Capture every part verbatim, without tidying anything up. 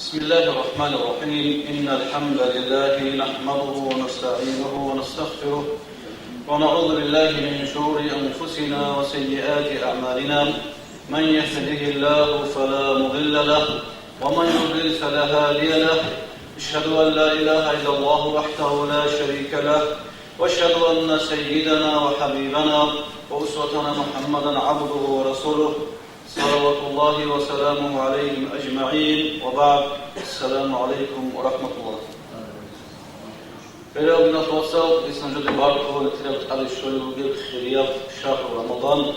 بسم الله الرحمن الرحيم. إن الحمد لله نحمده ونستعينه ونستغفره، ونعوذ بالله من شرور أنفسنا وسيئات أعمالنا. من يهده الله فلا مضل له، ومن يضلل فلا هادي له. أشهد أن لا إله إلا الله وحده لا شريك له، وأشهد أن سيدنا وحبيبنا وأسوتنا محمدا عبده ورسوله، صلوات الله وسلامه عليهم أجمعين، وبعد. السلام عليكم ورحمة الله. Хириял диналъул вацал, исламалъул баркула, нилъер тӀаде щолеб бугеб хирияб шагьру Рамадан,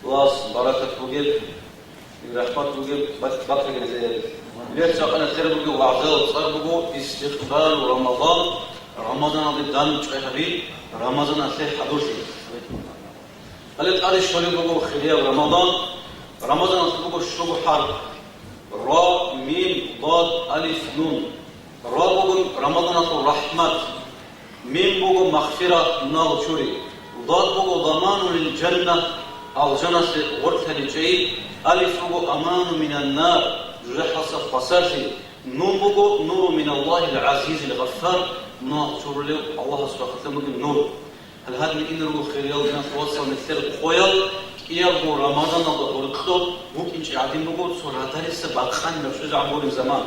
лас, баракат бугеб, рахмат бугеб бак-, бакъиги нилъер. Нилъер цӀакъ нилъер бугеб вагӀзаялда цӀар буго «Истикъбалу Рамадан», Рамазаналде дандчӀвай гьаби, Рамазаналъе хӀадурлъи. Гьале тӀаде щолеб буго хирияб Рамадан. Рамазаналъул буго щуго хӀарп: ра, мим, дад, алиф, нун. Ра буго Рамазаналъул рахӀмат, мим буго магъфират, мунагьал чури, дад буго заману лил жанна, алжаналъе гъорлъ гьабичӀей, алиф буго аману минан нар, жужахӀалдаса хвасарлъи, нун буго нуру миналлагьил гӀазизил гъаффар, мунагьал чурулев Аллагьасул рахъалъан бугеб нур. Гьале гьадин ин руго хириял диналъул вацал нилъер къоял, кӀиябго Рамазаналда гьоркьоб букӀинчӀеб гӀадин буго цо радариса бакъанилаб щвезегӀан гуреб заман.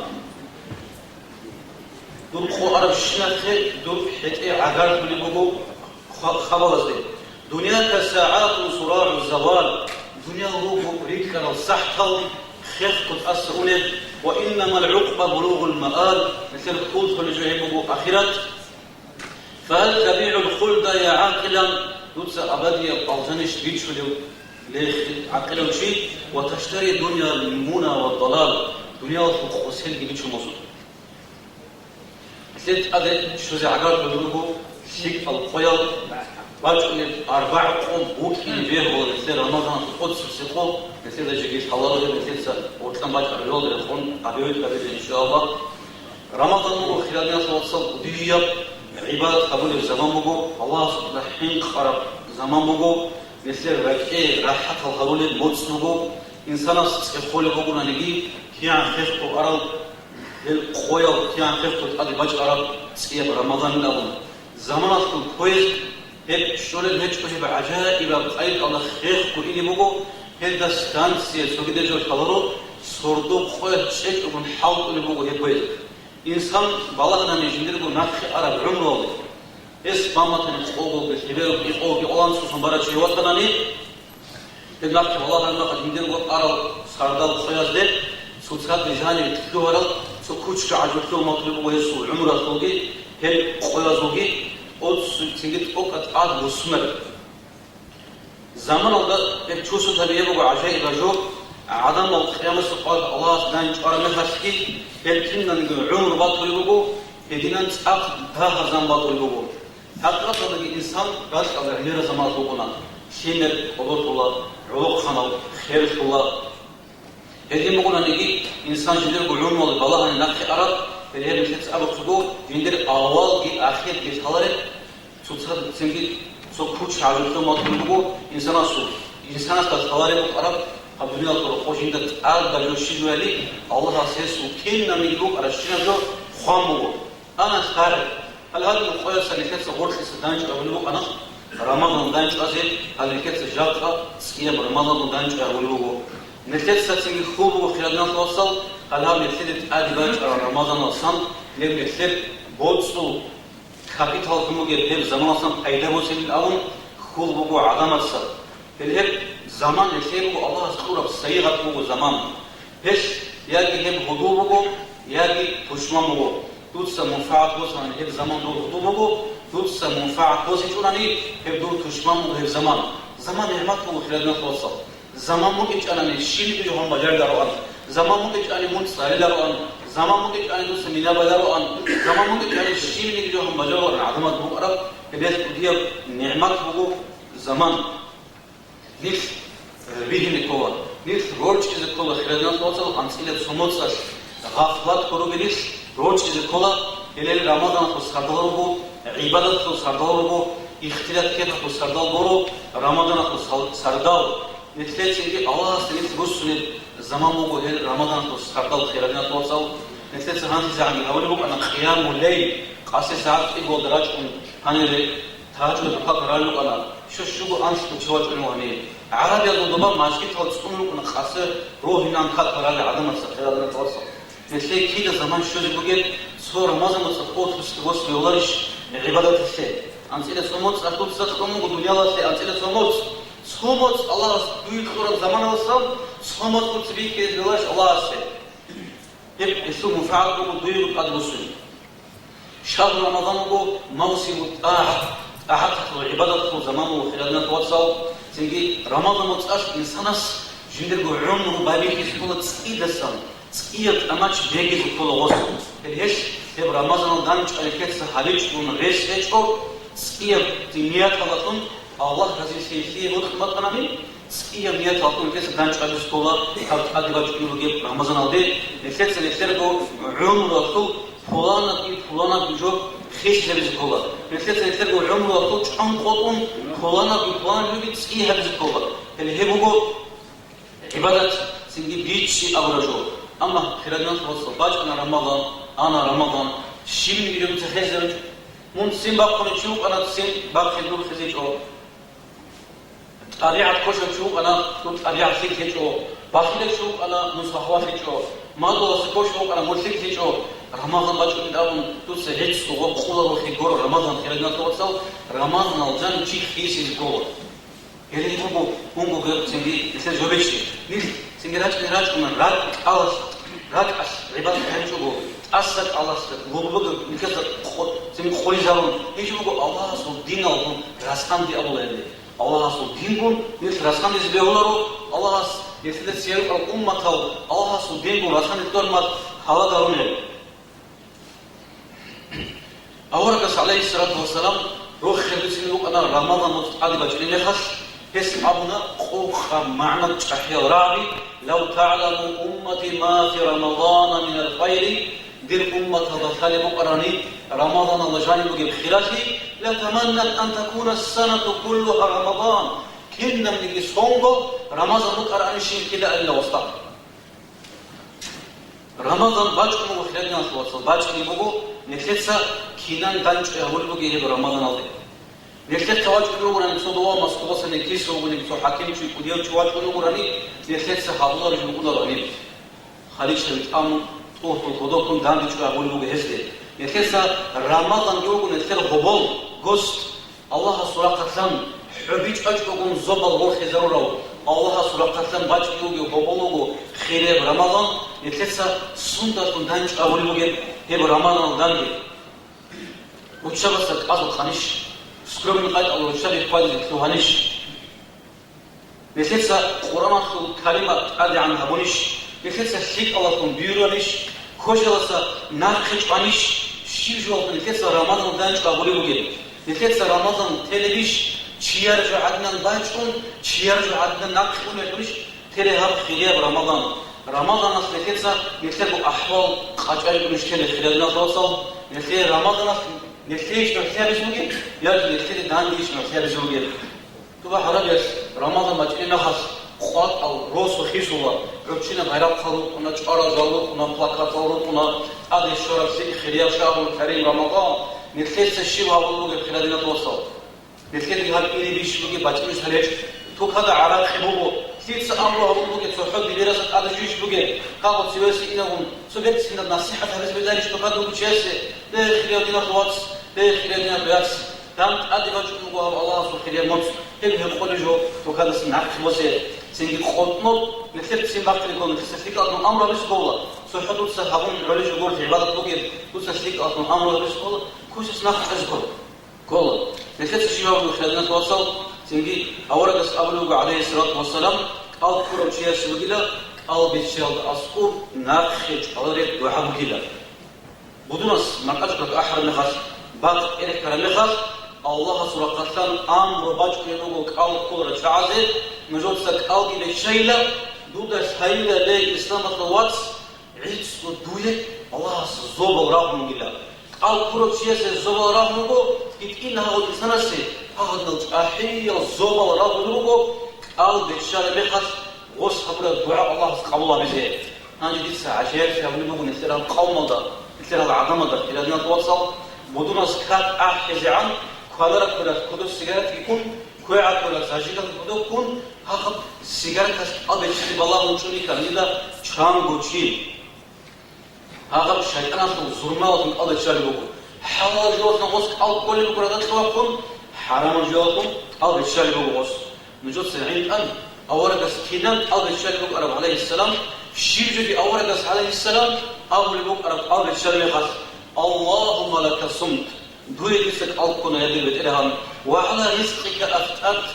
Дур къо арабщинахъе дур хӀетӀе гӀагарлъулеб буго хва-, хабалазде. Дунияка сагӀатун сурагӀу завал, дуниял руго рикӀкӀарал сахӀтал, хехго тӀаса унеб, ва иннамал гӀукъба булугъул маал, нилъер хьул лъолеб жо гьеб буго ахират. Фагьал табигӀул хулда я гӀакъилан, дуца абадияб алжанищ бичулев, ле, гӀакъилав чи, ва таштари дуниял муна ва далал, дуниялалъул къоселги бичун босун. Нилъер тӀаде щвезе гӀагарлъулеб буго лъикӀал къоял, бачӀунеб арбагӀ къо букӀине бегьула нилъер Рамазаналъул тӀоцебесеб къо, нилъеда жеги лъаларо гьеб, нилъеца гъоркьан бачӀараб жоялда рекъон гьабизе, иншааллагь. Рамазан буго, хириял диналъул вацал, кӀудияб гӀибадат гьабулеб заман буго, Аллагьасукьа хӀинкъараб заман буго, нилъер ракӀалде рахӀатал гьарулеб моцӀ буго, инсанас цӀехолеб бугонаниги, кигӀан хехго арал гьел къоял, кигӀан хехго тӀаде бачӀараб цӀияб Рамазанин абун. Заманалъул поезд, гьеб щолеб гьечӀо, гьеб гӀажаибаб къайдалда хехго ине буго, гьелда станция цогидаб жо лъаларо, сордо къоялъ чӀечӀогун хӀалтӀулеб буго гьеб поезд. Инсан балагьанани жиндирго нахъе араб гӀумруялде, гьес маматани къоголги, лъебералги, къоголги, гьоланцӀцӀусан барав чи ватанани, гьеб нахъе балагьараб мехалъ жиндирго арал сардал къоязде цоцазда жаниве лъугьарал цо кучка гӀажулъул матулеб буго гьесул гӀумруялъулги, гьел къоязулги, оццу цинги тӀокӀаб тӀад бусунареб. Заманалда гьеб чусулъ гьабизе буго гӀажаибаб жо, гӀадамал къиямасеб къоялъ Аллагьас дандчӀвараб мехалъги, гьел кинабниги гӀумру батулеб буго, гьединан цӀакъ дагьаб заман батулеб буго. ХӀакъикъаталдаги инсан ракьалда гӀемераб заманалъ вукӀуна, лъимер кӀодолъула, гӀолохъанал херлъула. Гьедин бугонаниги, инсан жиндирго гӀумруялде балагьани нахъе араб, гьеб нилъеца абухъего, жиндир авалги ахирги лъалареб, цоцазда цинги цо кучка гӀажулъул матулеб буго инсанасул. Инсанасда лъалареб букӀараб гьаб дуниялалъул рокъоб жинда тӀадаб жо щиб жояли, Аллагьас гьесул кинабниги букӀарабщинаб жо хъван буго. Ана лъарай. Гьале гьадин къояса нилъеца гъоркьиса дандчӀвай гьабулеб букӀана, Рамазан дандчӀвазе, гьале нилъеца жакъа цӀияб Рамазан дандчӀвай гьабулеб буго. Нилъеца цинги хьул буго, хириял диналъул вацал, гьале гьаб нилъеде тӀаде бачӀараб Рамазаналдасан, гьеб нилъер боцӀул капиталлъун бугеб гьеб заманалдасан пайда босилин абун хьул буго гӀадамаца. Гьеб заман нилъее буго Аллагьас кьураб сайигъат буго заман. Гьелъ яги гьеб гьудул буго, яги пушман буго. Дуца мунфагӀат босани гьеб заман дур гьудул буго, дуца мунфагӀат босичӀунани гьеб дур пушман буго гьеб заман. Заман нигӀмат буго, хириял диналъул вацал. Заман букӀинчӀани щибниги жо гьабун бажарулароан. Заман букӀинчӀани мун цӀалулароан. Заман букӀинчӀани дуца мина балароан. Заман букӀинчӀани щибниги жо гьабун бажарулароан гӀадамаз букӀараб, гьеб кӀудияб нигӀмат буго заман. Нилъ бихьизе ккола, нилъ рорчӀизе ккола, хириял диналъул вацал, анцӀила цо моцӀалъ гъафлат гурони нилъ рорчӀизе ккола, гьеле Рамазаналъул сардал руго, гӀибадатлъул сардал руго, ихтилат-кепалъул сардал гуро, Рамазаналъул сал-, сардал. Нилъецаги Аллагьасда нилъ руссунеб заман буго гьел Рамазаналъул сардал, хириял диналъул вацал. Нилъеца гьанжеги гьабулеб букӀана къиямул-лейл, къаси сагӀат кӀиголда рачӀун, гьаниве тагьажудалъул какде ралел рукӀана, щущуго анлъго чи вачӀунев гьанив. ГӀарабиязул доба мажгитал цӀун рукӀана къаси рогьинан какде ралел гӀадамаца, хириял диналъул вацал. Нилъее кида заман щвезе бугеб, цо Рамазан моцӀалъ отпуск босун бегьуларищ гӀибадаталъе? АнцӀила цо моцӀ дуца кьун буго дуниялалъе, анцӀила цо моцӀ. Цо моцӀ Аллагьас дуе кьураб заманалдасан цо моцӀ дуца бихьизе бегьуларищ Аллагьасе? Гьеб гьелъул мунфагӀат буго дуего тӀад буссунеб. Шагьру Рамазан буго мавсиму тӀагӀат, тӀагӀаталъул, гӀибадаталъул заман буго, хириял диналъул вацал. Цинги Рамазан моцӀалъ инсанас жиндирго гӀумру байбихьизе ккола цӀидасан, цӀияб тӀамач бегизе ккола гъос. Гьеб гьелъ, гьеб Рамазаналда данчӀвай нилъеца гьабичӀого рес гьечӀо, цӀияб нияталдалъун Аллагь разилъиялъе бокьун батани, цӀияб нияталдалъун нилъеца данчӀвай гьабизе ккола гьаб тӀаде бачӀунеб бугеб Рамазаналде, нилъеца нилъерго гӀумруялъул пуланабги-пуланабги жо хисизабизе ккола. Нилъеца нилъерго гӀумруялъул чӀван къотӀун пуланабги-пуланабги жоги цӀи гьабизе ккола. Гьеле гьеб буго гӀибадат, цинги бичӀчӀи абураб жо. Амма, хириял диналъул вацал, бачӀана Рамазан, ана Рамазан, щибниги жо дуца хезаричӀо. Мун ццин бахъулев чи вукӀана, ццин бахъине дур хезичӀо. ТӀабигӀат ккошав чи вукӀана, дур тӀабигӀат лъикӀ гьечӀо. Бахилав чи вукӀана, мун сахават гьечӀо. Мадугьалда ккошав вукӀана, мун лъикӀ гьечӀо. Рамазан бачӀунин абун, дуца гьечӀого къуларухъе гуро Рамазан, хириял диналъул вацал, Рамазаналда жанив чи хисизе ккола. Гьеле гьеб буго унго гьебцинги нилъер жо бичӀчӀи. Нилъ цинги рачӀине рачӀуна ракӀалъ, ракӀалъ гӀибадат гьабичӀого, тӀаса кӀалалъ, гьелда нилъеца къо-, цинги къулизарун. Гьеб жо буго Аллагьасул диналъун расанде абула гьеб. Аллагьасул дингун нилъ расандизе бегьуларо, Аллагьас нилъеда церекъал умматал Аллагьасул дингун расандизе тӀормал гьалагарун гьеб. Аварагас, гӀалайгьиссалату вассалам, рохел бицине букӀана Рамазан моцӀ тӀаде бачӀунеб мехалъ, гьес абуна къокъаб магӀна чӀахӀиял рагӀаби: «Лав тагӀламу уммати ма фи Рамазана минал хайри», дир умматалда лъалеб букӀарани Рамазаналда жаниб бугеб хиралъи, «ла таманнат ан такуна ссанату куллугьа Рамазан», кинабниги сонго Рамазан букӀаранищин ккеларила гъосда. Рамазан бачӀун буго, хириял диналъул вацал, бачӀунеб буго, нилъеца кинан данчӀвай гьабулеб бугеб гьеб Рамазаналде. Нилъеца вачӀунеб бугони цо дова Москваялдаса киса вугони цо хӀакимчи, кӀудияв чи вачӀунеб бугони, нилъеца гьабулареб жо букӀунаро гьаниб. Халичаби тӀамун, тӀугьдул кодобккун дандчӀвай гьабулеб буго гьезде. Нилъеца Рамазанги вуго нилъер гьобол, гост. Аллагьасул рахъалъан хӀобичӀачӀогун зобал ворхизарурав, Аллагьасул рахъалъан бачӀине вугев гьобол вуго хирияб Рамазан, нилъеца сундалъун данчӀвай гьабулеб бугеб гьеб Рамазаналда данде. Руччабаца кӀазул къанищ, скромный къайтӀал руччаби хьвадизе лъугьанищ? Нилъеца Къуръаналъул калима тӀадегӀан гьабунищ? Нилъеца лъикӀалалъун бигьуранищ? Кошаласа нахъе чӀванищ? Щиб жоялъул нилъеца Рамазан данчӀвай гьабулеб бугеб? Нилъеца Рамазан телебищ? Чияр жо гӀадинан бачӀун, чияр жо гӀадинан нахъе унеб гьечӀонищ теле гьаб хирияб Рамазан? Рамазаналъ нилъеца нилъерго ахӀвал къачӀайчӀунищ теле, хириял диналъул вацал? Нилъее Рамазаналъ нилъеейищ нугӀлъи гьабизе бугеб, яги нилъеде дандейищ нугӀлъи гьабизе бугеб? Туба гьарабиялъ Рамазан бачӀунеб мехалъ къватӀал росу хисула, гӀурччинаб байрахъал рукӀуна, чӀварал жал рукӀуна, плакатал рукӀуна, тӀаде щвараб лъикӀ хирияб шагьрул карим Рамазан, нилъеца щиб гьабулеб бугеб, хириял диналъул вацал? Нилъеде гьаб ине бищ бугеб, бачӀунищ гьаречӀ? Тукада гӀаракъи буго, лъица амру гьабулеб бугеб, цохӀо дибираса тӀаде жугьищ бугеб, кагъо цевеси инагун, цо берцинаб насихӀат гьабизе бегьуларищ тукада вугев чиясе? Бе, хириял диналъул вац, бе, хириял диналъул яц! Дам тӀаде бачӀун буго гьаб Аллагьасул хирияб моцӀ, гьеб гьекъолеб жо тукадаса нахъе босе, цинги къотӀноб нилъер ццин бахъине ккола, нилъеца лъикӀаллъун амру гьабизе ккола, цохӀо дуца гьабун гӀолеб жо гурлъи гӀибадат бугеб, дуца лъикӀаллъун амру гьабизе ккола, кучасе нахъе кьезе ккола. Ккола. Нилъеца щиб гьабулеб, хириял диналъул вацал? Цинги аварагас абулеб буго, гӀалайгьиссалату вассалам, кӀал ккурав чиясе бугила, кӀал биччаялда аскӀоб нахъе чӀвалареб дугӀа бугила. Будунас макьачӀго ахӀараб мехалъ, бакъ кӀерхьараб мехалъ, Аллагьасул рахъалъан амру бачӀунеб буго кӀал кколарел чагӀазе, нужеца кӀалги биччайила, дуда лъайила, ле, исламалъул вац, гӀицӀго дуе Аллагьас зобал рагьунгила. КӀал ккурав чиясе зобал рагьун буго, гьитӀин гьавал инсанасе гьагъадинал чӀахӀиял зобал рагьун руго, кӀал биччараб мехалъ гъос гьабураб дугӀа Аллагьас къабул гьабизе. Гьанже дица гӀажаиблъи гьабулеб буго нилъер гьал къавмалда, нилъер гьал гӀадамалда, хириял диналъул вацал, будунас как ахӀизегӀан, квадараб квералъ кодоб сигаретги ккун, квегӀаб квералъ зажигалъ кодоб ккун, гьаб сигареталъ кӀал беччизе балагьун чӀунихьа гьанила чанго чи. Гьаб шайтӀаналъул зурмалалъун кӀал беччалеб буго. ХӀалалаб жоялъун гъос кӀал кколеб буго радакьа вахъун, хӀарамаб жоялъун кӀал беччалеб буго гъос. Нужеца гӀинтӀан, аварагас кинаб кӀал беччалеб буго араб, гӀалайгьиссалам, щиб жоги аварагас, гӀалайгьиссалам, абулеб буго араб кӀал беччалеб мехалъ: «Аллагьумма лака сумт», дуе дица кӀал ккуна, я дир БетӀергьан, «ва гӀала ризкъика афтарт»,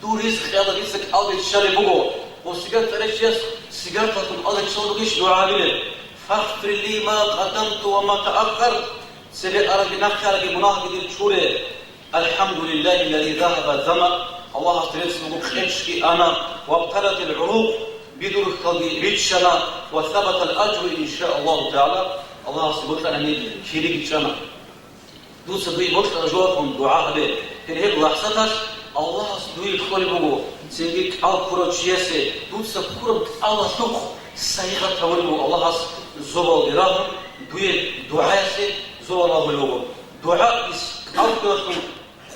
дур ризкъиялда дица кӀал беччалеб буго. Гъосигар цӀаричияс сигареталъун кӀал беччалеб бугищ дугӀа гьабилеб? «Фагъфир ли ма къаддамту ва ма тааххарт», цебе арабги нахъе арабги мунагьги дир чуре. «АлхӀамдулиллагьи ллази загьаба замаъ», Аллагьас рецц буго къечги ана, «вабтаратил гӀурукъ», бидурхьалги риччана, «ва сабатал ажру иншааллагьу тагӀала», Аллагьасе бокьарани кириги чӀана. Дуца дуе бокьараб жоялъун дугӀа гьабе. Гьеб, гьеб лахӀзаталъ Аллагьас дуе кьолеб буго, цинги кӀал ккурав чиясе дуца ккураб кӀалалъухъ сайигъат гьабулеб буго Аллагьас зобалги рагьун, дуе дугӀаялъе зобал рагьулеб буго. ДугӀа ис кӀал ккуралъун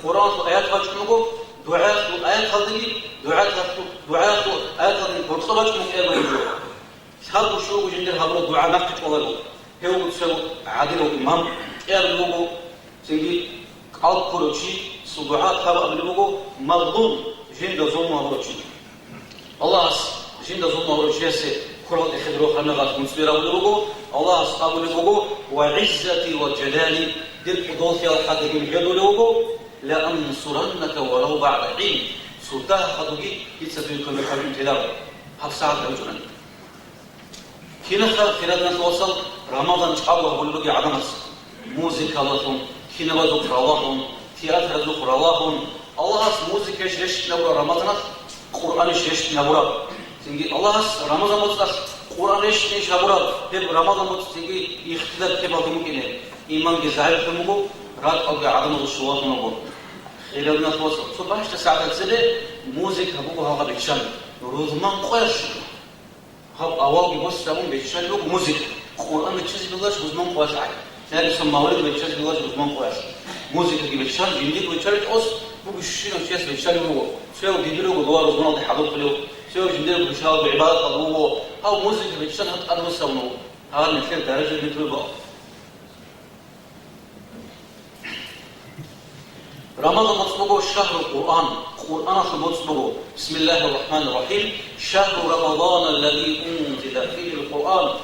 Къуръаналъул аят бачӀун буго, дугӀаялъул аяталдаги, дугӀаялъул, дугӀаялъул аяталдаги гьоркьоб бачӀун буго кӀиабилеб жо. Лъабго щуго жиндир гьабураб дугӀа нахъе чӀваларо. Гьев вуго цо гӀадилав имам, кӀиабилеб буго, цинги кӀал ккурав чи, цо дугӀа лъабабилеб буго, мазлум, жинда зулму гьабурав чи. Аллагьас жинда зулму гьабурав чиясе ккурал тӀехье рохараб мехалъ муцӀби рагьулеб буго, Аллагьас абулеб буго: «Ва гӀиззати ва жалали», дир кӀудолъиялъ хӀадурги гьедулев вуго, «ла ансураннака валав багӀда хӀин», цо дагь хадуги дица дуе кумек гьабун теларо, гьабсагӀат гьабичӀунани. Кинаха, хириял диналъул вацал, Рамазан чӀаго гьабулел ругел гӀадамаз? Музыкалалъун, кинабазухъ ралагьун, театралазухъ ралагьун. Аллагьас музикаялъ рещтӀинабураб Рамазаналъ Къуръаналъ рещтӀинабураб. Цинги Аллагьас Рамазан моцӀалъ Къуръан рещтӀинищ гьабураб, гьеб Рамазан моцӀ цинги ихтилат ккебалги букӀине, иманги загӀиплъун буго, ракӀалги гӀадамазул щулалъун буго. Хириял диналъул вацал, цо бащдаб сагӀаталда цебе музыка буго гьагъаб биччан, рузман къоялъ. Гьаб авалги босун биччалеб буго музыка. Къуръан биччазе бегьуларищ рузман къоялъ гӀай. Яги цо мавлид биччазе бегьуларищ рузман къоялъ. Музыкаги биччан, жиндирго биччалеб тӀос буго, щинав чияс биччалеб буго. Цояв дибирабго дова рузманалде хӀадурхъулев, цояв жиндирго биччалебго гӀибадаталда вуго. Гьав музыка биччан гьаб тӀад босун буго. Гьаб нилъер даражаби тӀубаго. Рамазан моцӀ буго шагьрул Къуръан, Къуръаналъул моцӀ буго. Бисмиллагьир рахӀманир рахӀим. Шагьру Рамазаналлази унзила фигьил Къуръан.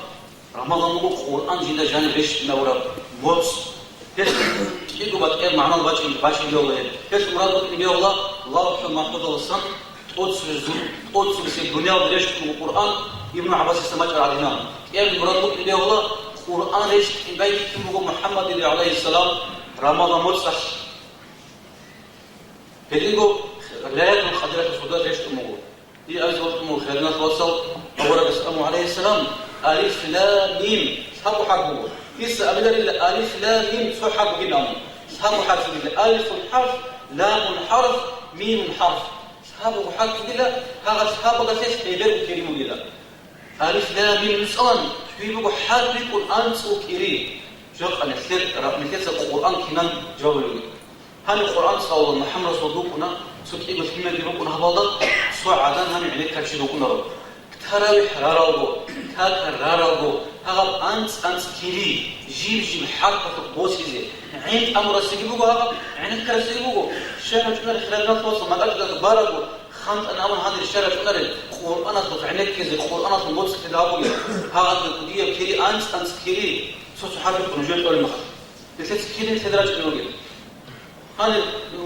Рамазан буго Къуръан жинда жаниб рещтӀинабураб моцӀ. Гьелъ кӀиго батӀияб магӀна бачӀин-, бачӀинеб буго гьеб. Гьелъ мурад букӀинеб буго ЛавхӀул МахӀфузалдасан тӀоцебесеб, тӀоцебесеб дуниялалде рещтӀун буго Къуръан, Ибну ГӀаббасица бачӀараб гӀадинан. КӀиабилеб мурад букӀинеб буго Аллагь, Къуръан рещтӀин байбихьун буго МухӀаммадида, гӀалайгьиссалам, Рамазан моцӀалъ. Гьединго Лайлатул Къадралъул сордоялъ рещтӀун буго. Дие абизе бокьун буго, хириял диналъул вацал, аварагас абун, гӀалайгьиссалам: «Алиф, лам, мим» лъабго хӀарп буго. Дица абиларила: «Алиф, лам, мим» цо хӀарп бугин абун. Лъабго хӀарп бугила: «Алифун хӀарф, ламун хӀарф, мимун хӀарф». Лъабго хӀарп бугила, гьагъаб лъабгоялъе хӀеберго кири бугила. Алиф, лам, мим нуцӀалан, хӀуй буго хӀарп рикӀкӀун анцӀго кири. Жакъа нилъер, нилъеца Къуръан кинан жаваб бугеб? Гьаниб Къуръан цӀалулев МухӀаммад расул вукӀуна, цо кӀиго лъимерги рукӀуна гьабалда, цо гӀадан гьаниб гӀенеккарав чи рукӀунаро. ТаравихӀ раралго, такӀар раралго, гьагъаб анцӀ-анцӀ кири, жиб-жиб хӀарпалъухъ босизе, гӀин тӀамурасеги буго гьагъаб, гӀенеккарасеги буго. Щай рачӀунарел, хириял диналъул вацал, макьачӀудаса бараго, хантӀани абун гьанир щай рачӀунарел, Къуръаналъухъ гӀенеккизе, Къуръаналъул моцӀ лъеда гьабуге, гьагъаб кӀудияб кири, анцӀ-анцӀ кири, цо-цо хӀарпихъ нужее кьолеб мехалъ. Нилъеца кири нилъеда рачӀунел ругел. Гьанир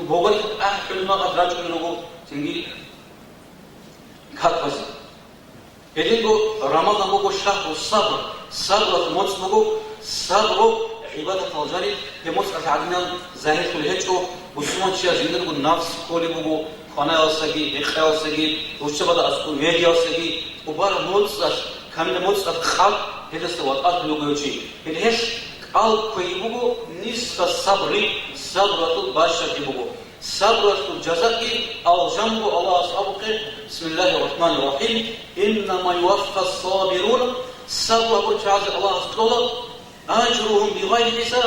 боголихъ ахӀулел мехалъ рачӀунел руго цинги какбазе. Гьединго Рамазан буго шагьру сабр, сабралъул моцӀ буго, сабру гӀибадатал жаниб, гьеб моцӀалъ гӀадинан загьирлъулеб гьечӀо, бусурманчияс жиндирго нафс кколеб буго, кванаялсаги, гӀикъаялсаги, руччабада аскӀов вегиялсаги, тӀубараб моцӀалъ, камилаб моцӀалъ къаб, гьелдаса ватӀалъулев вуго чи. Гьеле гьелъ кӀал кквей буго нисфа сабри, сабралъул бащадги буго. Сабралъул жазаги алжан буго, Аллагьас абухъе, бисмиллагьир рахӀманир рахӀим, «Иннама юваффас сабируна Сабру гьабурал чагӀазе Аллагьас кьола ажругьум бигъайри хӀисаб,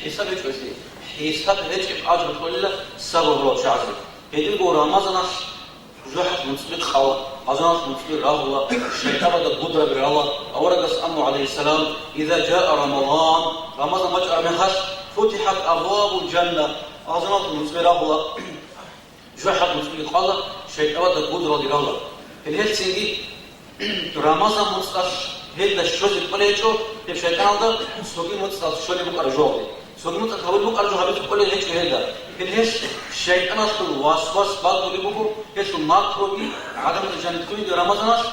хӀисаб гьечӀолъи, хӀисаб гьечӀеб ажру кьолила сабру гьабурал чагӀазе. Гьединго Рамазаналъ жужахӀалъ нуцӀби къала, азаналъ нуцӀби рагьула, шайтӀабазда гудраб рала. Аварагас амму, гӀалайгьиссалам: «Иза жаа Рамазан», Рамазан бачӀараб мехалъ, «футихӀат абвабул жанна», азаналъ нуцӀби рагьула. ЖужахӀалъ нуцӀби къала, шайтӀабазда гудрал рала. Гьеле гьелцинги Рамазан муцӀалъ гьелда щвезе кӀолей гьечӀо, гьеб шайтӀаналда цоги муцӀалъ щолеб букӀараб жо гьабе. Цоги муцӀалъ гьабулеб букӀараб жо гьабизе кӀолей гьечӀо гьелда. Гьеле гьелъ шайтӀаналъул васвас бакӀулеб буго, гьелъул макруги гӀадамазда жаниб кколеб Рамазаналъ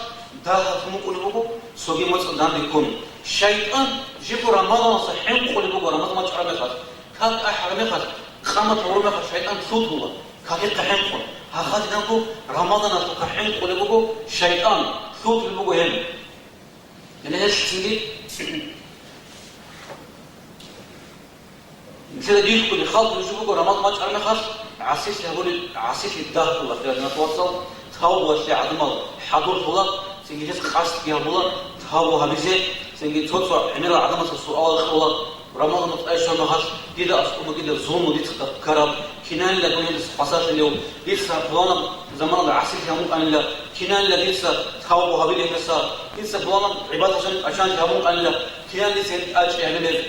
дагьаб букӀунеб буго, цоги муцӀалъ данде ккун. ШайтӀан жибго Рамазаналъа хӀинкъулеб буго, Рамазан бачӀараб мехалъ. Как ахӀараб мехалъ, къамат гьабураб мехалъ шайтӀан лъутула, какихъа хӀинкъун. Гьагъадинабго Рамазаналъухъа хӀинкъулеб буго шайтӀан, лъутулеб буго гьеб. Гьеле гьелъ цинги нилъеда бихьулеб халкъ нуж буго, Рамазан бачӀараб мехалъ гӀасилъи гьабулеб, гӀасилъи дагьабула, хириял диналъул вацал, тавбуялъе гӀадамал хӀадурлъула, цинги гьез къасдги гьабула тавбу гьабизе, цинги цо-цо гӀемерал гӀадамаца суалал кьола. Рамазан муцӀ тӀайщун мехалъ дида аскӀоб бугила зулму дица ккараб, кинанила дун гьелдаса хвасарлъилев, дица пуланаб заманалда гӀасилъи гьабун букӀанила, кинанила дица тавбу гьабилеб гьелдаса, дица пуланаб гӀибадат гьабун тӀачанлъи гьабун букӀанила, кинанила дица гьеб тӀачӀи гьабилеб.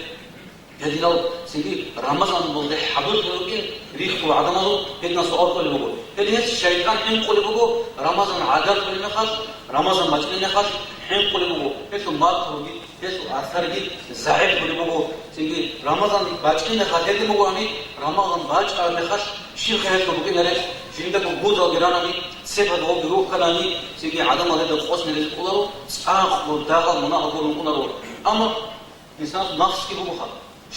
Гьединал цинги Рамазан болде хӀадурлъун рукӀин рихьул гӀадамазул гьединал суал кьолеб буго. Гьеле гьес шайтӀан хӀинкъулеб буго, Рамазан гӀагарлъулеб мехалъ, Рамазан бачӀунеб мехалъ хӀинкъулеб буго. Гьелъул макруги, гьелъул асарги загӀиплъулеб буго. Цинги Рамазан бачӀунеб мехалъ гьедин бугоани, Рамазан бачӀараб мехалъ щибха гьелъул букӀинаре, жиндаго гудалги ранани, цебе гъоги рухьанани, цинги гӀадамал гьелда къосине ризкъуларо, цӀакъго дагьал мунагьал гурони ункъунаро. Амма инсанасул нафсги бугоха.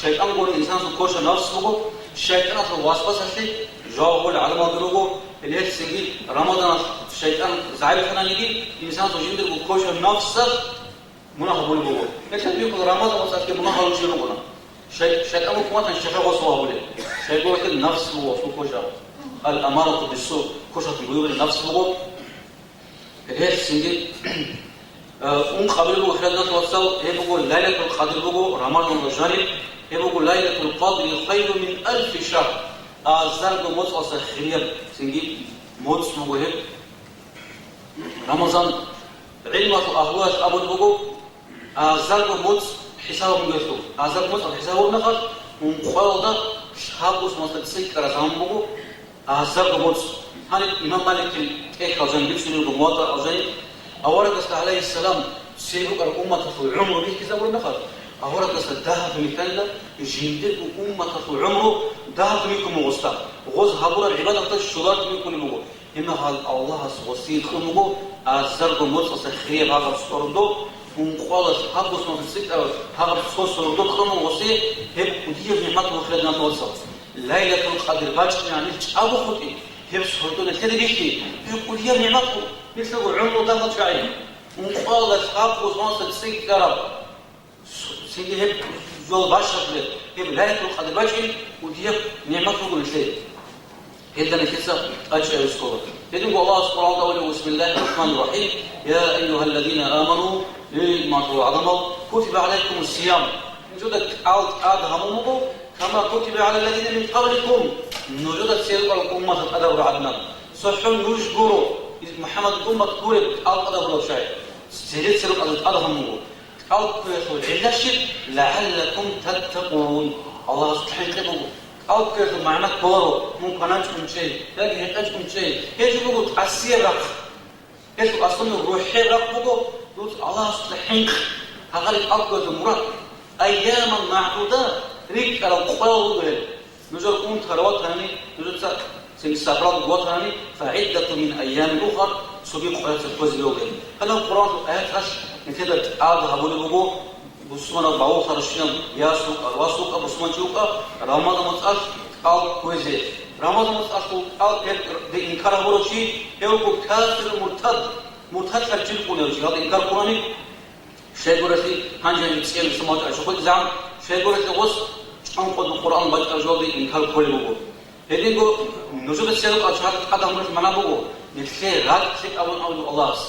ШайтӀан гурони инсанасул квешаб нафс буго, шайтӀаналъул васвасалъе жаваб гьабулел гӀадамалги руго, гьеле гьелъ цинги Рамазаналъ шайтӀан загӀиплъананиги, инсанасул жиндирго квешаб нафсалъ мунагь гьабулеб буго. Гьелъ бихьула, Рамазан муцӀалъги мунагь гьабулев чи вукӀуна. Шай-, шайтӀан вукӀуна шихӀа гъосул гьабулеб. ШайтӀан гурелъул нафс буго гъосул квешаб. Ал-амарату биссу, квешалъун буюрулеб нафс буго. Гьелъ цинги, э, ункъабилеб буго, хириял диналъул вацал, гьеб буго Лайлатул Къадр буго, Рамазаналда жаниб, гьеб буго Лайлатул Къадри хайру мин алфи шагьр, азарго моцӀалдаса хирияб цинги моцӀ буго гьеб. Рамазан, гӀилмалъул агьлуялъ абулеб буго, азарго моцӀ хӀисаб гьабун гьелъул. Азарго моцӀ хӀисаб гьабураб мехалъ, ункъоялда лъабго соналда цӀикӀкӀараб заман буго, азарго моцӀ. Гьаниб имам Маликил тӀехьалда жаниб бицунеб буго, Муватта алжаниб, аварагасда, гӀалайгьиссалам, цебе букӀараб умматалъул гӀумру бихьизабураб мехалъ, аварагасда дагьаб микьанила, жиндирго умматалъул гӀумру дагьаб микьун буго гъосда. Гъоз гьабураб гӀибадаталда щолараб микьунеб буго. Гьеб мехалъ Аллагьас гъосие кьун буго азарго моцӀалдаса хирияб гьагъаб сордо, ункъоялда лъабго соналда цӀикӀкӀараб гьагъаб цо сордо кьун буго гъосие, гьеб кӀудияб нигӀмат буго, хириял диналъул вацал. Лайлатул Къадр бачӀинегӀан нилъ чӀаго хутӀи, гьеб сордо нилъеда бихьи, гьеб кӀудияб нигӀмат буго, нилъерго гӀумру дагьал чагӀи. Ункъоялда лъабго соналда цӀикӀкӀараб, цинги гьеб жол бащалъулеб, гьеб Лайлатул Къадр бачӀин кӀудияб нигӀмат буго нилъее. Гьелда нилъеца тӀачӀи гьабизе ккола. Гьединго Аллагьас Къуръаналда абулеб: «Бисмиллагьир рахӀманир рахӀим. Я айюгьаллазина аману», эй иман лъурал гӀадамал, «кутиба гӀалайкумус сиям», нужеда кӀал тӀад гьабун буго, «кама кутиба гӀалаллазина мин къабликум», нужеда церекъал умматалда тӀад гьабураб гӀадинан. ЦохӀо нуж гуро, МухӀаммадил уммат гуреб кӀал тӀад гьабураб чагӀи. Цере-церекъалда тӀад гьабун буго. КӀал кквеялъул гӀилла щиб? «ЛагӀаллакум таттакъун», Аллагьасул хӀинкъи буго. КӀал кквеялъул магӀна кколаро, мун кваначӀун чӀей, яги гьекъечӀун чӀей. Гьеб жо буго тӀасияб рахъ. Гьелъул аслу рухӀеб рахъ буго дуца Аллагьасул хӀинкъи. Гьагъалил кӀал кквеялъул мурад, айяман магӀдудат, рикӀкӀарал къоял руго гьел. Нужер унтарал ватани, нужеца цинги сапаралда ватани, «фагӀиддатун мин айямин ухар», цоги къоялъ кквезе вугин. Гьанав Къуръаналъул аяталъ нилъеда тӀад гьабулеб буго, бусурманав бавуларщинав яс вукӀа, вас вукӀа, бусурманчи вукӀа, Рамазан моцӀалъ кӀал кквезе. Рамазан моцӀалъул кӀал гьеб инкар гьабурав чи, гьев вуго кафир, муртад, муртадлъарав чи вукӀунев чи, гьалда инкар ккурани, Щайгурелъул гьанже-гьанже цӀиял мисал бачӀараб щокъулъизегӀан, щайгурелъул гъос чӀанкъоялда Къуръан бачӀараб жоялде инкар кколеб буго. Гьединго нужеда церекъал чагӀазда тӀад гьабуралъул магӀна буго, нилъее ракӀ лъикӀ абун абулеб Аллагьас.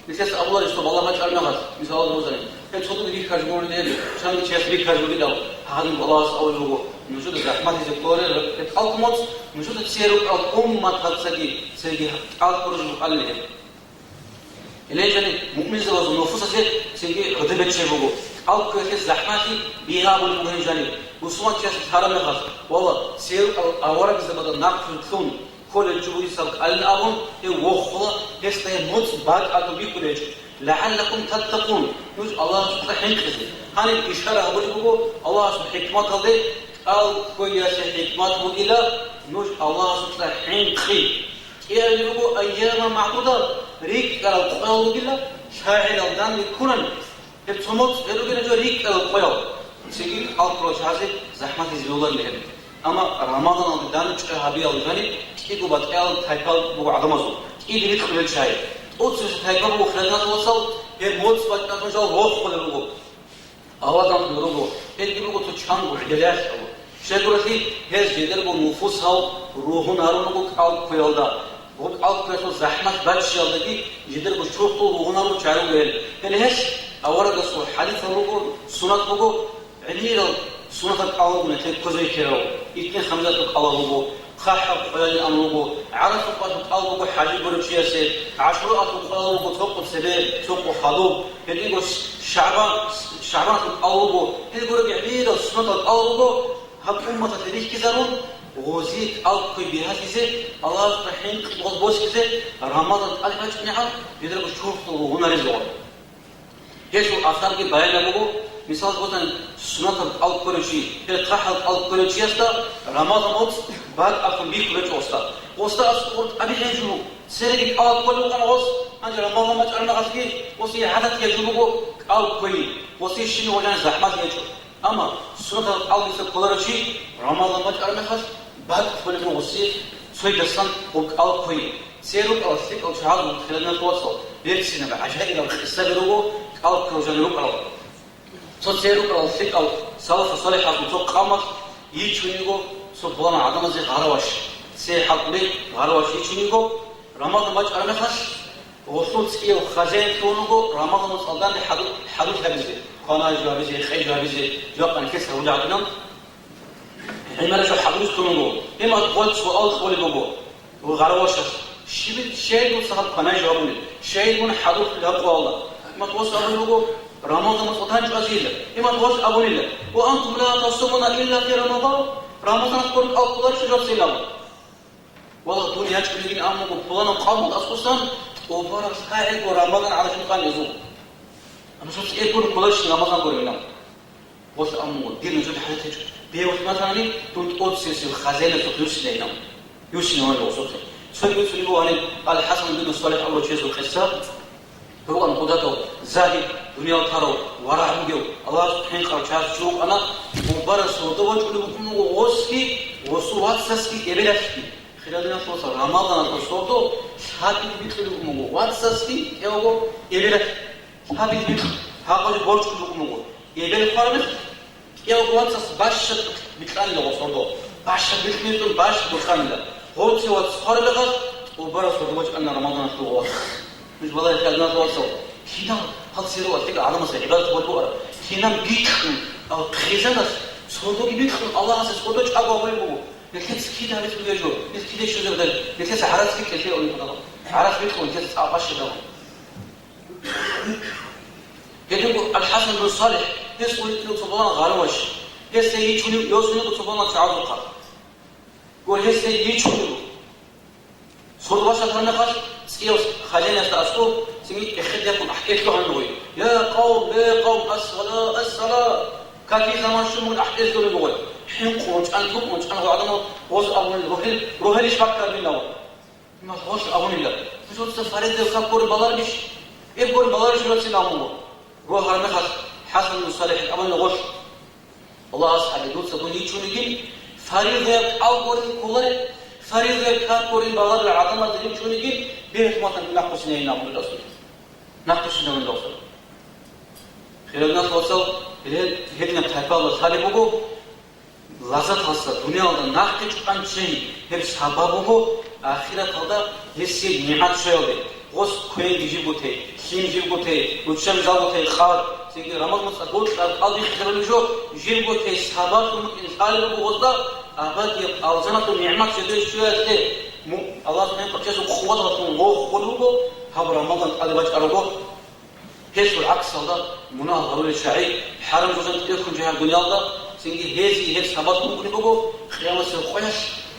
Нилъеца абуларищ доб Аллагь бачӀараб мехалъ, мисал гьабурзани. Гьеб цо тӀуди бихьараб гурони гьеб, чанги чияс бихьараб бугидал, гьадин Аллагьас абулеб буго, нужеда захӀмалъизе кколарел рекӀелъ кӀалкумуц, нужеда церукъал умматацаги цеги кӀалкураб жо букӀанилан гьеб. Гьеле жаниб муъминзабазул нуфусалъе цинги гӀодобе чӀей буго, кӀалкквеялъе захӀмалъи бигьа абулеб буго гьеб жаниб, бусурманчияс лъараб мехалъ, валлагь, церукъал аварагзабазда нахъвилълъун, кколел жо бугесаб кӀалин абун, гьев вохула, гьесда гьеб моцӀ бакӀалъун бихьулел гьечӀо. «ЛагӀаллакум таттакъун», нуж Аллагьасукьа хӀинкъизе. Гьаниб ишара гьабулеб буго Аллагьасул хӀикматалде, кӀалкквеялъе хӀикмат бугила, нуж Аллагьасукьа хӀинкъи. КӀиабилеб буго, «айяма магӀдудат», рикӀкӀарал къоял ругила, лъагӀел данде ккуран. Гьеб цо моцӀ гьел ругел жо рикӀкӀарал къоял, цинги кӀалккурал чагӀазе захӀмалъизе бегьуларин гьеб. Амма Рамазаналде данде чӀей гьабиялда жаниб кӀиго батӀиял тайпал буго гӀадамазул, кӀиго рикьулел чагӀи. ТӀоцебесеб тайпа буго хириял диналъул вацал, гьеб моцӀ бакӀалъун жал рохулел руго. Аваданлъун руго, гьелги буго цо чанго гӀелиялъ абу. Щайгурелъул гьез жидерго нуфусал ругьун гьарун руго кӀалкквеялда. Гьеб кӀалкквеялъул захӀмалъи баччиялдаги жидерго чурхдул ругьун гьарурал чагӀи руго гьел. Гьеле гьелъ аварагасул хӀадисал руго, суннат буго, гӀемерал суннатал кӀал руго нилъее кквезе ккарал, итни-хамизатул кӀалал руго, хъахӀаб къоялин абун руго, гӀарафаталъул кӀал буго хӀажи гурев чиясе, гӀашураялъул кӀал буго цо къо цебе, цо къо хадуб, гьединго шагӀбан, шагӀбаналъул кӀал буго, гьел гуреб гӀемерал суннатал кӀал руго, гьаб умматалъе рихьизарун, гъозие кӀалкквей бигьалъизе, Аллагьасда хӀинкъи гъоз босизе, Рамазан тӀаде бачӀунегӀан, жидерго чурхдул ругьун гьаризе. Гьелъул асарги баян буго, мисал босани, суннатал кӀал кколев чи, гьел хъахӀал кӀал кколев чиясда Рамазан моцӀ бакӀалъун бихьулеб гьечӀо гъосда. Гъосда аскӀор тӀабигӀияб жо буго, цереги кӀал кколев вукӀана гъос, гьанже Рамазан бачӀараб мехалъги гъосие гӀадатияб жо буго кӀал кквей, гъосие щиб гьечӀеб захӀмат гьечӀо. Амма суннатал кӀал дица кколарев чи Рамазан бачӀараб мехалъ бакӀ кколеб буго гъосие цойдасан гъоб кӀал кквей. Церукъал лъикӀал чагӀазул хириял диналъул вацал берцинаб гӀажаибаб къисаби руго кӀал кквей жанир рукӀарал. Цо церукъал лъикӀал салафу-салихӀазул цо къамалъ йичун йиго цо пуланал гӀадамазе гъараваш. Цей хӀалтӀулей гъараваш йичун йиго, Рамазан бачӀараб мехалъ гъолъул цӀияв хазяин лъугьун вуго Рамазан моцӀалда данде хӀадур-, хӀадур гьабизе, кванай жо гьабизе, къей жо гьабизе, жакъа нилъеца гьабулеб гӀадинаб. ГӀемераб жо хӀадурлъун вуго. Гьеб мехалъ гъоз суал кьолеб буго гъаравашас: «Щиб-, щай дуца гьаб кванай жо гьабулеб? Щай мун хӀадурлъулеб гьаб къоялда?» Гьеб мехалъ гъос абулеб буго: «Рамазан моцӀалда данде чӀвазейила». Гьеб мехалъ гъос абунила: «Ва антум ла тасумуна илла фи Рамазан?» Рамазаналъ гурин кӀал кколарищ жо цинаб? Валлагь, дун ячӀунегин абун буго пуланав къавмалъ аскӀосан, тӀубараб лъагӀелго Рамазан гӀадаб жо ккани гьезул. Амма жо цӀикӀкӀун кколарищ Рамазан гурин абун. Гъос абун буго, дир нужеда хӀажат гьечӀо. Бегьулъ батани, дун тӀоцебесеб хазяинасухъ юссинейин абун. Юссинавани гъосухъе. Цоги бицунеб буго гьаниб Ал-ХӀасан бин Салих абурав чиясул къисса. Гьев вукӀана гъудатав, загьид, дуниял тарав, варагӀ бугев, Аллагьасухъ хӀинкъарав чияс чи вукӀана, тӀубараб сордо бачӀунеб букӀун буго гъосги, гъосул вацасги, эбелалъги. Хириял диналъул вацал, Рамазаналда сордо лъабиги бикьулеб букӀун буго вацасги, кӀиявго эбелалъ лъабиги бикь, гьагъазе борчӀулеб букӀун буго. Эбел хвараб мехалъ, кӀиявго вацас бащад бикьанила гъос сордо. Бащад бикьинилан бащад буханила. Гъоце вац хвараб мехалъ, тӀубараб сордо бачӀана Рамазаналъул вац. Нуж балагье, хириял диналъул вацал, кинаб гьал церу лъикӀал гӀадамазе гӀибадат гьабулеб бугеб? Кинаб бикьун, ал хъизаналъ сордоги бикьун, Аллагьасе сордо чӀаго гьабулеб буго. Нилъеца кида гьабизе бугеб жо, нилъ кида щвезе ругел, нилъеца гӀарац бикьулеб гьечӀо, гӀарац бикьун нилъеца цӀакъ бащадабун. Гьединго Ал-ХӀасан бин Салих, гьес вукӀинев цо пуланав гъараваш, гьесие йичунев, йосунего цо пуланав чагӀазухъа. Гьесие йичунев. Сордо бащад гьараб мехалъ, цӀияв хазяинасда аскӀов, цинги эхеде яхъун ахӀдезе лъугьана гъой: «Я къавм, я къавм, ас-сала, ас-сала!» Какие заман щун бугин ахӀдезе лъугьана гъой. ХӀинкъун, чӀантӀукъун, чӀанго гӀадамал гъоз абунила, рогьел-, рогьелищ баккарабилан. Имам гъоз абунила: «Нужеца фаризаяб как гурин баларищ? Эб гурин баларищ нужецин?» абун. Рогьараб мехалъ ХӀасан бин Салихица абунила гъоз: «Аллагьас гьабе, дуца дун йичунигин, фаризаяб кӀал гурин кколареб, фаризаяб как гурин баларел гӀадамазда йичунигин, бегьулъ батани нахъвуссинейин», абун Расул. Нахъвуссинавин Расул. Хириял диналъул вацал, гьединаб тайпаялда лъалеб буго, лаззаталдаса дуниялалда нахъе чӀван чӀей, гьеб сабаб буго ахираталда гьесие нигӀмат щвеялде. Гъос квен жибго тей, лъим жибго тей, руччаби жалго тей, къад, Цинги Рамазан моцӀалъ бокьараб кӀал биххизабулеб жо, жибго те сабаблъун букӀин лъалеб буго гъозда, абадияб алжаналъул нигӀмат жидее щвеялъе, му-, Аллагьас мехалъ чиясул къуваталъун вохулеб буго, гьаб Рамазан тӀаде бачӀарабго. Гьелъул гӀаксалда мунагь гьарулел чагӀи, хӀарам жо-, жан тӀехьун жагьил дуниялда, цинги гьезие гьеб сабаблъун букӀунеб буго, къиямасеб къоялъ,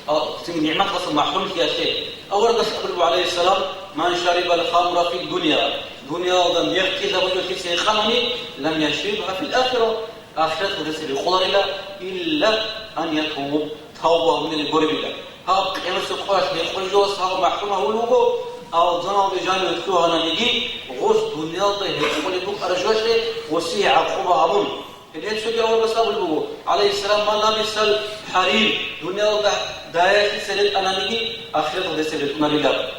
а, цинги нигӀматалъул махӀрумлъиялъе. Аварагас абулеб, гӀалайгьиссалам: «Ман шарибал хамра фид дунья», дуниялда мекъ ккезабулев лъица гьекъанани, «лам яшрибгьа фил ахира», ахираталда гьес рекъоларила, «илла ан ятуб», тавба гьабунилан гуребила. Гьаб къиямасеб къоялъ гьекъолев жо гьав махӀрум гьавулев вуго, алжаналде жаниве лъугьананиги, гъос дуниялда гьекъолеб букӀараб жоялъе гъосие гӀакъуба гьабун. Гьеле цоги аварагас абулеб буго, гӀалайгьиссалам: «Ман лабисал хӀарир», дуниялда даялъица ретӀананиги, ахираталда гьес ретӀунарила.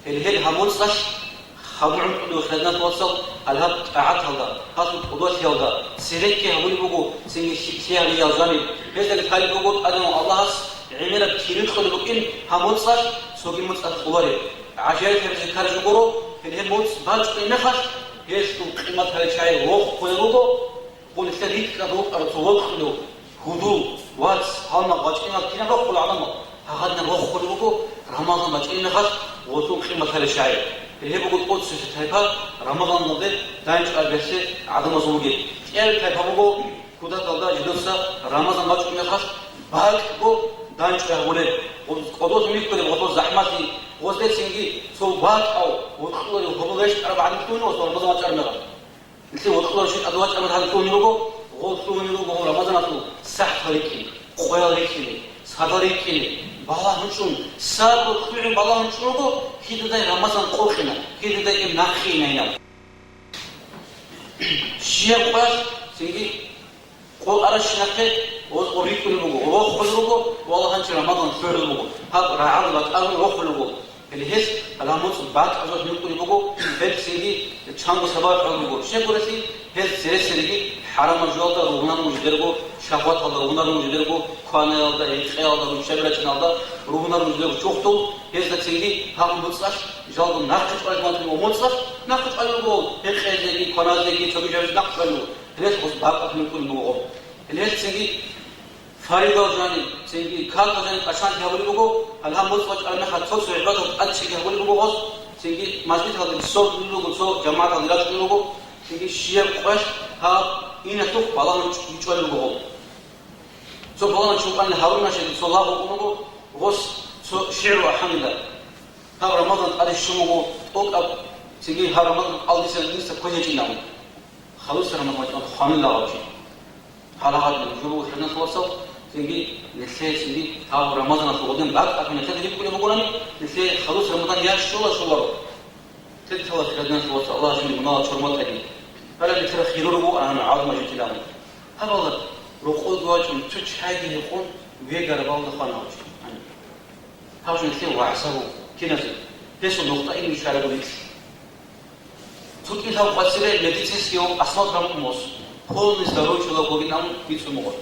Гьел, гьел гьаб моцӀалъ хадур гӀунтӀулев хириял диналъул вацал, гьал гьаб тӀагӀаталда, гьасул кӀодолъиялда, церекки гьабулеб буго, цинги лъи-, лъиялиял жаниб. Гьездаги лъалеб буго, тӀадегӀан Аллагьас гӀемераб кири кьолеб букӀин гьаб моцӀалъ цоги моцӀалъ кьолареб. ГӀажаиблъи гьабизе ккараб жо гуро, гьел гьеб моцӀ бачӀунеб мехалъ, гьелъул къимат гьаричӀай вохулеб буго. Гъол нилъер рикӀкӀад рукӀарал цо вокьулев, гьудул, вац, гьалмагъ, бачӀинал кинаб рохула гӀадамал, гьагъадинаб рохулеб буго Рамазан бачӀинеб мехалъ гъолъул къимат гьаричӀай. Гьеб буго тӀоцебесеб тайпа Рамазаналде дандчӀвабиялъе гӀадамазул ругел. КӀиабилеб тайпа буго кутакалда жидеца Рамазан бачӀунеб мехалъ бакӀго дандчӀвай гьабулел. Гъоз кӀодолъун рихьулеб гъолъул захӀмалъи, гъозде цинги цо бакӀав, вокьуларев гьобол рещтӀараб гӀадин лъугьунев Рамазан бачӀараб мехалъ. Нилъер вокьуларев щив тӀаде вачӀараб гьанив лъугьунев руго, гъов лъугьунев руго гъов Рамазаналъул сахӀтал рикӀкӀине, къоял рикӀкӀине, садал рикӀкӀине, балагьун чӀун, сабру лъугӀун балагьун чӀун руго, кидадай Рамазан къокъина, кидадай им нахъе инайилан. Щибаб къоялъ цинги къо аращинахъе гъоз гъо рикӀкӀунеб буго, рохулеб буго, валлагь, гьанже Рамазан лъугӀулеб буго, гьаб рагӀалда батӀалъун рохулеб буго. Гьеле гьес гьалмуцӀ бакӀазулъ микьулеб буго, гьеб цинги чанго сабаб гьабулеб буго. Щай гурелъул, гьез цере-цереги хӀарамаб жоялда ругьунарун жидерго, шагьваталда ругьунарун жидерго, кванаялда, гьекъеялда, руччаби рачӀиналда ругьунарун жидерго чурхдул, гьезда цинги гьаб моцӀалъ жалго нахъе чӀвалеб мехалъ, моцӀалъ нахъе чӀвалеб буго, гьекъезеги, кваназеги, цоги жабизе нахъе чӀвалеб буго. Гьелъ гъоз бакӀалъ микьулеб буго гъоб. Гьелъ цинги фаридал жаниб, цинги картал жаниб кӀачанлъи гьабулеб буго, гьале гьаб моцӀ бачӀараб мехалъ цо-цо гӀибадат тӀадчӀиги гьабулеб буго гъос, цинги мажлисалде сордулеб буго, цо жамагӀаталде рачӀунеб буго, цинги щибаб къоялъ гьаб иналъухъ балагьун чӀ-, чӀвалеб буго гъол. Цо балагьун чӀукъанил гьарунашин цо лагъ букӀун буго, гъос цо шигӀру ахӀанила. Гьаб Рамазан тӀаде щун буго тӀокӀаб, цинги гьаб Рамазан кӀалдиса инса квен гьечӀин абун. Халус Рамазан вачӀун хванила гъав чи. Гьалагъадин жо буго хириял диналъул вацал, цинги нилъее цинги гьаб Рамазаналъул гъодин бакӀ ахӀун нилъеда рикӀкӀунеб бугони, нилъее халус Рамазан я щола-щоларо. Тетала хириял диналъул вацал, Аллагь жинда мунагьал чорматаги. Гьале нилъер хирургу ана гӀалма житилагъун. Гьабала рокъоги вачӀун, цо чайги гьекъон, вегара балда хвана гьав чи. Гьаб жо нилъее вагӀза буго киназе. Гьесул нухда ин вичараб рикӀкӀ. Цо кӀилгьав къвацӀире медицинский осмотр гьабун мос, полный здоровый человек вугин абун бицун буго.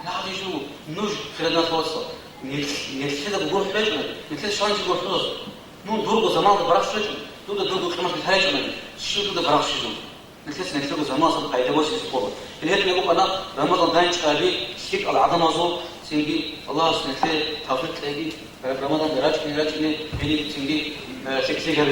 Гьале гьаб жо нуж, хириял диналъул вацал, нилъ-, нилъеда гурхӀ речӀунани, нилъеда шанчи гурхӀулазул. Ну, дурго заманда барахщ речӀун, дуда дурго къимат лъай речӀунани, щив дуда барахщизун? Нилъеца нилъего заманасда пайда босизе ккола. Гьеле гьеб букӀана Рамазан дандчӀваби лъикӀал гӀадамазул, цинги Аллагьас нилъее тавфикъ кьеги, Рамазан рачӀине-рачӀине гьениб цинги, э, лъикӀлъи гьаби.